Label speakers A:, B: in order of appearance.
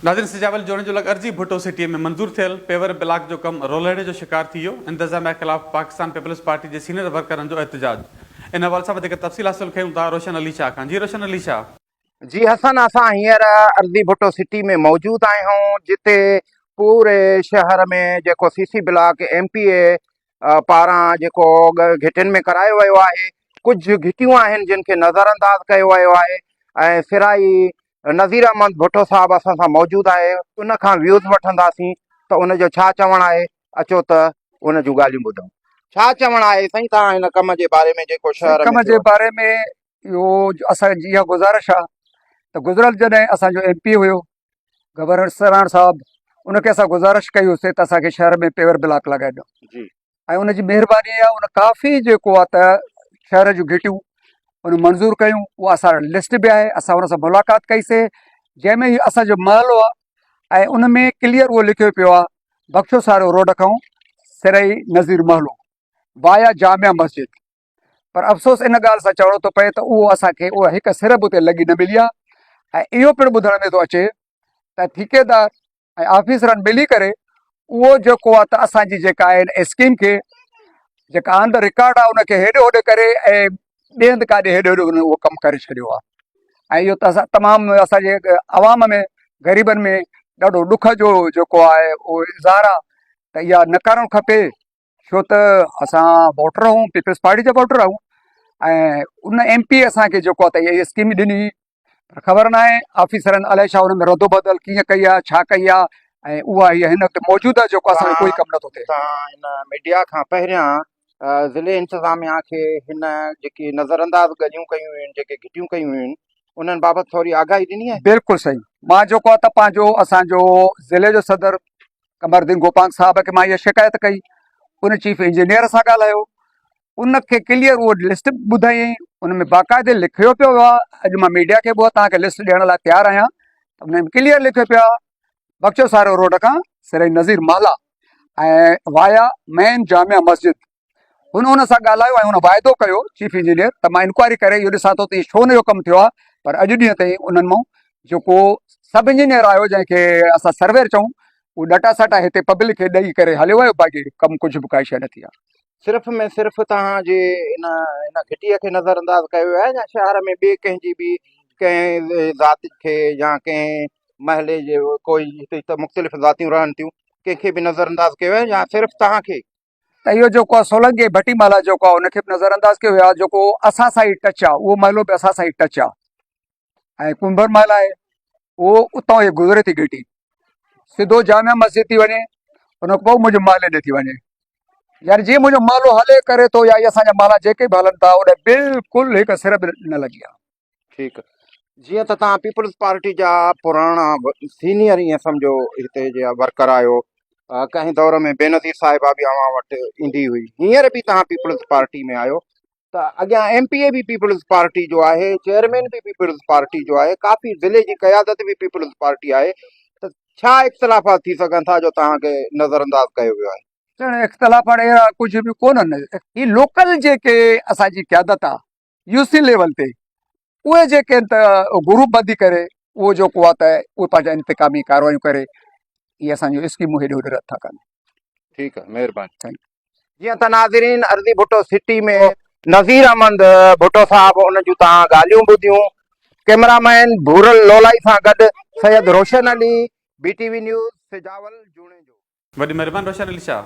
A: ناظرين سجاول جوڻيجو لڳ ارضي ڀٽو سٽي ۾ منظور ٿيل پيور بلاڪ جو ڪم رولهڙي جو شڪار ٿي ويو، انتظاميا خلاف پاڪستان پيپلز پارٽي جي سينئر ورڪرن جو احتجاج. ان حوالي سان وڌيڪ تفصيل حاصل ڪيون ٿا روشن علي شاهه کان جي روشن علي شاهه.
B: جي حسن اسان هينئر ارضي ڀٽو سٽي ۾ موجود آهيون جتي پوري شهر ۾ جيڪو C C block M P A پاران جيڪو گهٽين ۾ ڪرايو ويو آهي ڪجهه گهٽيون آهن جن کي نظر انداز ڪيو ويو آهي ۽ سرائي نظير احمد ڀٽو صاحب اسان سان موجود آهي ان کان ويوز وٺنداسين ته ان جو ڇا چوڻ آهي اچو ته ان جون ڳالهيون ٻڌون ڇا چوڻ آهي سائين توهان هن ڪم جي باري ۾ جيڪو شهر
C: ڪم جي باري ۾ اهو اسان جي اها گذارش آهي ته گذريل جڏهن اسان جو ايم پي هيو گورنر سراڻ صاحب ان کي اسان گذارش ڪئي هئي ته اسان کي شهر ۾ پيور بلاڪ لڳائي ڏيو جي ۽ ان جي مهرباني آهي ان ڪافي جيڪو آهي ته شهر جون گهٽيون ان منظور ڪيون اها اسان وٽ لسٽ به آهي اسان ان سان ملاقات ڪئي سي جنهن ۾ هي اسان جو محلو آهي ۽ ان ۾ ڪليئر اهو لکيو پيو آهي بخشو سارو روڊ کان سرئي نظير محلو وايا جامع مسجد پر افسوس ان ڳالهه سان چوڻو ٿو پئي ته اهو اسان کي اها هڪ سر به اتي لڳي نه ملي آهي ۽ اهو پڻ ٻڌڻ ۾ ٿو اچي ته ٺيڪيدار ۽ آفيسرن ملي ڪري اهو جيڪو آهي ته اسان جي جيڪا آهي ان اسڪيم کي جيڪا آن the record آهي ان کي هيڏي هوڏي ڪري ۽ ٻئي هنڌ ڪاڏي هيڏي هوڏي اهو ڪم ڪري ڇڏيو آهي ۽ اهو ته اسان تمام اسان جي عوام ۾ غريبن ۾ ڏاڍو ڏک جو جيڪو آهي اهو اظهار آهي ته اها نه ڪرڻ کپي ڇو ته اسان ووٽر آهيون پيپلز پارٽي جا ووٽر آهيون ۽ ان ايم پي اسان کي جيڪو آهي ته اها اسڪيم ڏني پر خبر نه آهي آفيسرن الائي ڇا ان ۾ ردو بدل ڪيئن ڪئي آهي ڇا ڪئي آهي ۽ اها هي هن وقت موجوده جيڪو اسان جو ڪوئي ڪم نٿو ٿئي.
B: تان هن ميڊيا کان پهريان ضلعي انتظاميا کي هن جيڪي نظر انداز ڳليون ڪيون ويون آهن جيڪي گهٽيون ڪيون ويون آهن انهن بابت ٿوري آگاهي ڏني آهي؟
C: بلڪل صحيح مان جيڪو آهي ته پنهنجو اسان جو ضلعي جو صدر قمر الدين گوپانگ صاحب کي مان اها شڪايت ڪئي ان چيف انجنيئر سان ڳالهايو ان کي ڪليئر اهو لسٽ ٻڌائي ان ۾ باقاعدي لکيو پيو آهي اڄ مان ميڊيا کي به توهان کي لسٽ ڏيڻ لاء تيار آهيان ان ۾ ڪليئر لکيو پيو آهي بخشو سارو روڊ کان سرائي نظير مالا ۽ وايا مين جامع مسجد هن ان سان ڳالهايو ۽ هن واعدو ڪيو چيف انجنيئر ته مان انڪوائري ڪري اهو ڏسان ٿو ته اهو ڇو نه اهو ڪم ٿيو آهي پر اڄ ڏينهن تائين انهن مان جيڪو سب انجنيئر آيو جنهن کي اسان سرويئر چئون اهو ڏٽا سٽا هتي پبلڪ کي ڏئي ڪري هليو ويو باقي ڪم ڪجهه به ڪائي شيء نه ٿي آهي.
B: صرف ۾ صرف توهان جي ان ان گهٽيء کي نظر انداز ڪيو ويو آهي يا شهر ۾ ٻئي ڪنهن جي به ڪنهن ذات کي يا ڪنهن محلي جي ڪوئي هتي ته مختلف ذاتيون رهن ٿيون ڪنهن کي به نظر انداز ڪيو ويو آهي يا صرف توهان کي؟
C: ته اهو جيڪو آهي سولنگي ڀٽي محلا جيڪو آهي ان کي به نظر انداز ڪيو ويو آهي جيڪو اسان سان ئي ٽچ آهي اهو محلو به اسان سان ئي ٽچ آهي ۽ ڪنڀر محل آهي اهو اتان ئي گذري ٿي گهٽي سڌو جامع مسجد ٿي وڃي ان کان پوء منهنجي محلي ڏي ٿي وڃي يعني جيئن منهنجو محلو هلي ڪري ٿو يا اسان جا محلا جيڪي به هلن ٿا ان بلڪل هڪ سر به نه لڳي آهي
B: ٺيڪ جيئن ته توهان پيپلز پارٽي جا پراڻا سينيئر ائين سمجهو هتي جا ورڪر آهيو ڪنهن دور ۾ بينظير صاحبه به اوهان وٽ ايندي هئي هينئر به توهان پيپلز پارٽي ۾ آهيو ته اڳيان ايم پي اي به پيپلز پارٽي جو آهي چيئرمين به پيپلز پارٽي جو آهي ڪافي ضلعي جي قيادت به پيپلز پارٽي آهي ته ڇا اختلافات ٿي سگهن ٿا جو توهان کي نظر انداز ڪيو ويو آهي؟
C: سائين اختلاف هاڻي اهڙا ڪجهه به ڪونهن هي لوڪل جيڪي اسان جي قيادت آهي يو سي ليول تي اهي جيڪي آهن ته گروپ بندي ڪري اهو جيڪو آهي ته اهي پنهنجا انتقامي ڪاروايون ڪري اهي اسان جون اسڪيمون هيڏي هوڏي رد ٿا ڪن.
B: ٺيڪ آهي مهرباني. Thank you. جيئن ته ناظرين ارضي ڀٽو سٽي ۾ نظير احمد ڀٽو صاحب ان جون توهان ڳالهيون ٻڌيون ڪئميرا مين ڀورل لولائي سان گڏ Syed Roshan Ali B T V news Sujawal Junejo.
A: وڏي مهرباني روشن علي شاهه.